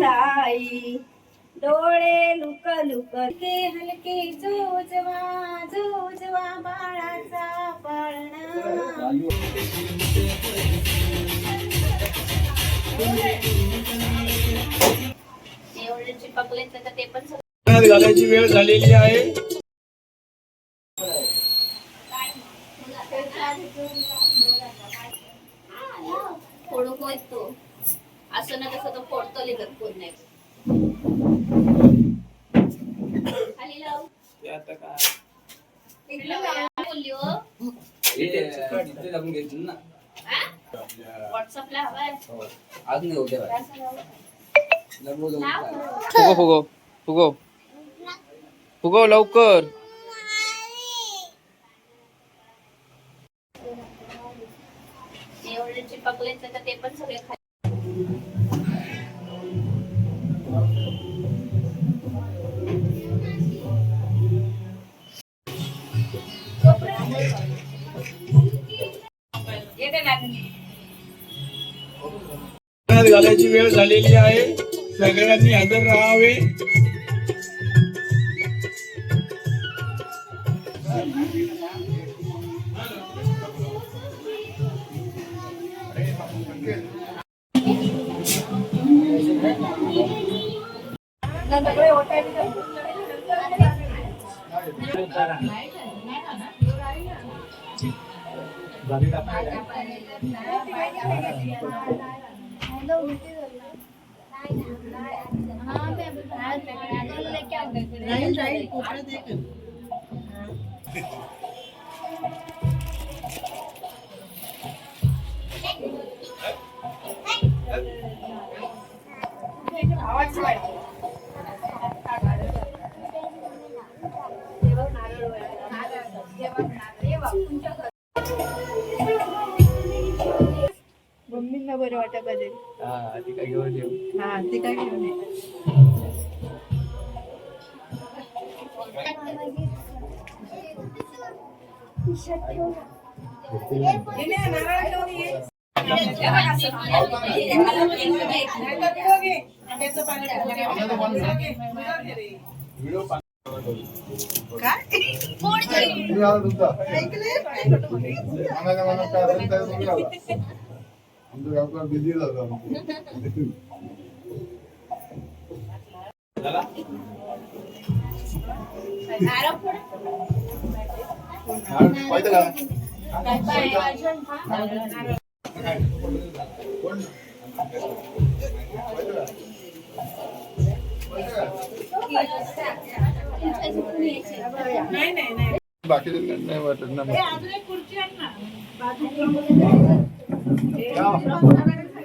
ताई डोळे look look हलके हलके जोजवा जोजवा बाळाचा पाळणा. एवढे चिपकले तर ते पण सगळं घालायची वेळ झालेली आहे. फोडू होय तो, असं ना तसं तो फोडतो लिखत कोण नाही. खाली लाव. बोलली हो. हा? व्हॉट्सअपला हवाय. आज नाही, उद्या. लाव. फुगो फुगो फुगो फुगो लवकर. एवढे चिपकले तर ते पण सगळे खाली. घालायची वेळ झालेली आहे. सगळ्यांनी हजर राहावे. मम्मींना बरं वाटत पाहिजे. हा, ती काय घेऊन येऊ. हा, ते काय घेऊन ये. तुम्ही आला तुमचा मनाच्या मनात काय असेल ते तुम्ही आला. आमचं गावकार बिझी झालं आमचं. पाहिजे का? कोण? पाहिजे का? पाहिजे का? बाकी नाही वाटत ना मग. या. या इकडे.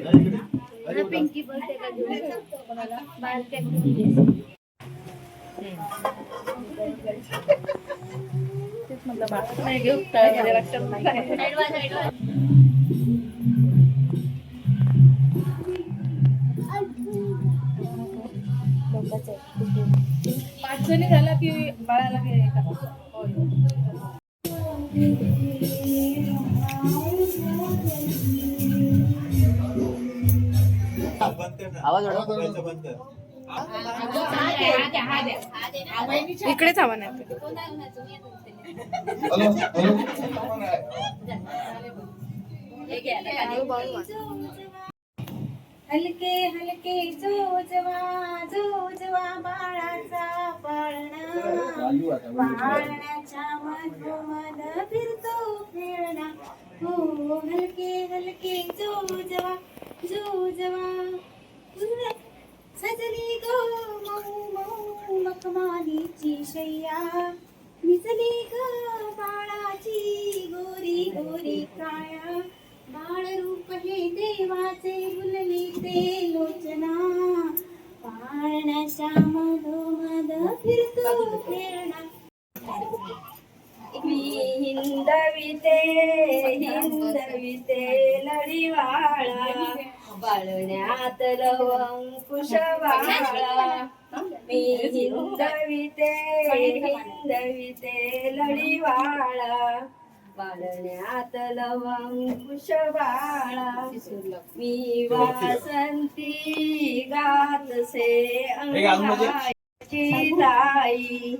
या इकडे. पिंकी बोलते का घेऊन? नाही घेऊ वाटत नाही. साईड वा, साईड वा. 5 जणी झाला की बाळाला घे करा. आवाज वाढव. इकडेच हवा नाही. कोण आहे ना तुम्ही? आता उचलले. Hello hello. हे घ्या आता खाली. हलके हलके जोजवा जोजवा बाळाचा पाळणा, पाळण्याच्या मधोमध फिरतो खेळणा. हो, हलके हलके जोजवा जोजवा. सजली ग मऊ मऊ मखमालीची शय्या, निजली ग बाळाची गोरी गोरी काया. बाळ रूप हे देवाचे फुलविते लोचना, पाळण्याच्या मधोमध फिरतो खेळणा. मी हिंदविते हिंदविते लढीवाळा, बाळण्यात लवंकुश वाळा. मी हिंदविते हिंदविते लढीवाळा, पाळण्यात लवंग कुशवाळा. मी वासंती गातसे अंगाची ताई,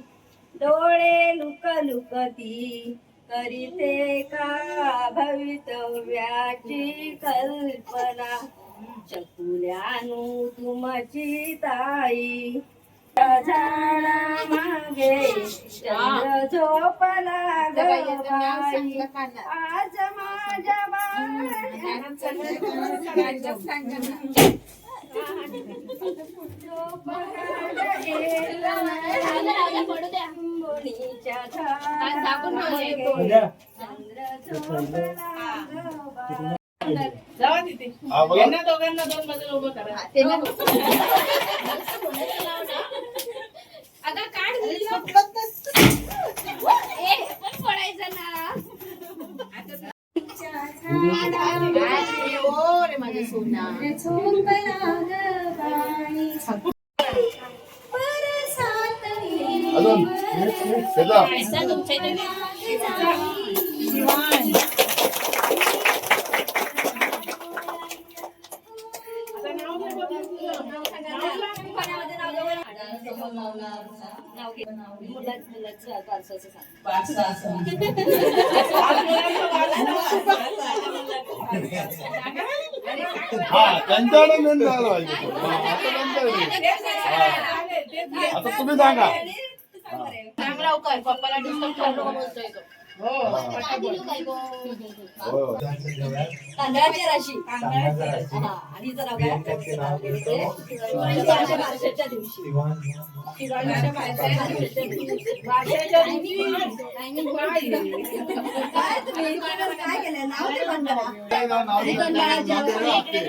डोळे लुक लुकती करीते का भवितव्याची कल्पना. चकुल्यानु तुमची ताई, झाडा मागे चंद्र झोपला ग बाई. आज माझ्या पडू द्या. बाळीच्या झाकून ठेवलंय. झाडा चंद्र झोपला ग बाई. हा, बोला. अगं काढ व्हिडिओ. ए, पण पडायचं ना. झोपला ग बाई. परसात अजून त्याचा पैसा तुमच्या इथे. मुलाचं बारसाचं सांग. हा, त्यांच्याकडे मेन झालं पाहिजे. हा, आता त्यांच्याकडे. हा. आता तुम्ही सांगा. हो. तांदळाची राशी. हा, आणि हिचं नाव काय? शिवांशच्या बारशाच्या दिवशी. शिवांशच्या बारशाच्या दिवशी. काय तुम्ही काय केलं? नाव ते पण करा. काय नाव नाव दिलं? नाव दिलं आपटे.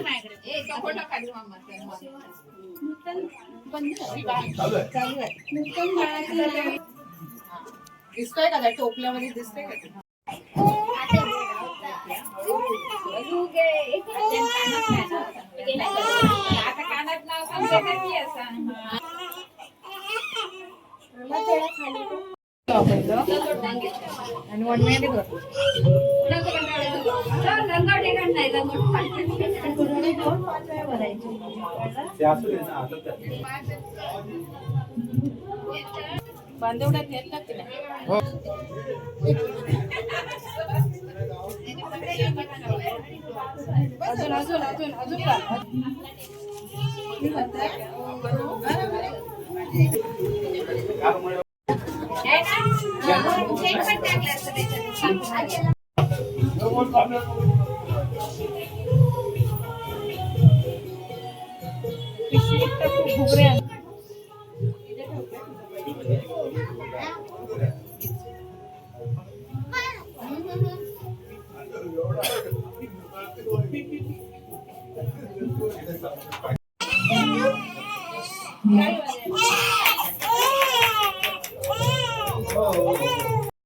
चालू आहे. दिसतोय का त्या टोपल्यामध्ये दिसतोय का ते? रुगे. आता कानात नाव सांगते का ती असं?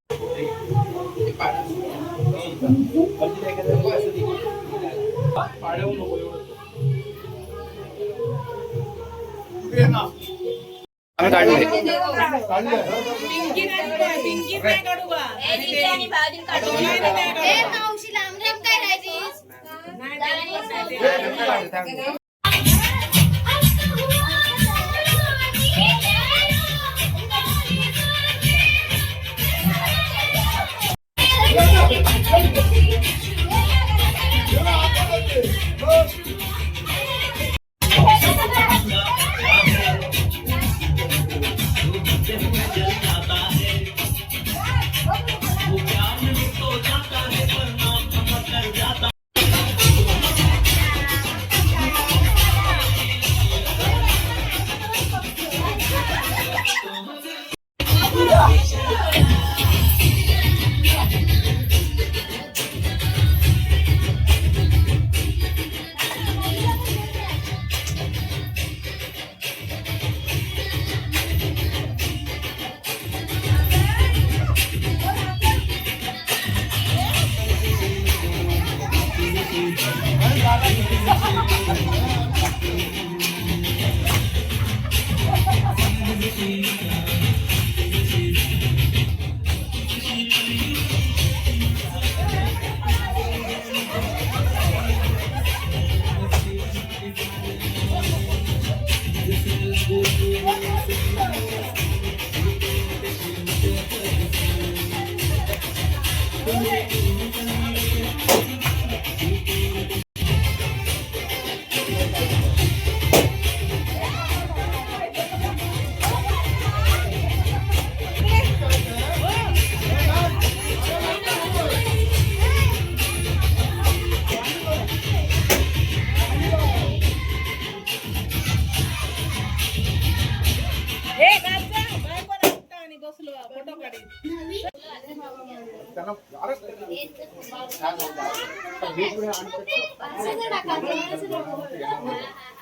लंगोटी काढ नाही, लंगोटी काढ. पाडवू नको एवढं. ये ना. आम्ही काढले. काढले. ए, दीदी आणि भाऊजीन काढू. ए, मावशी, लांब लांब काय राहिलीस? ये ना, आता बघते. बस. असं नका, असं नका.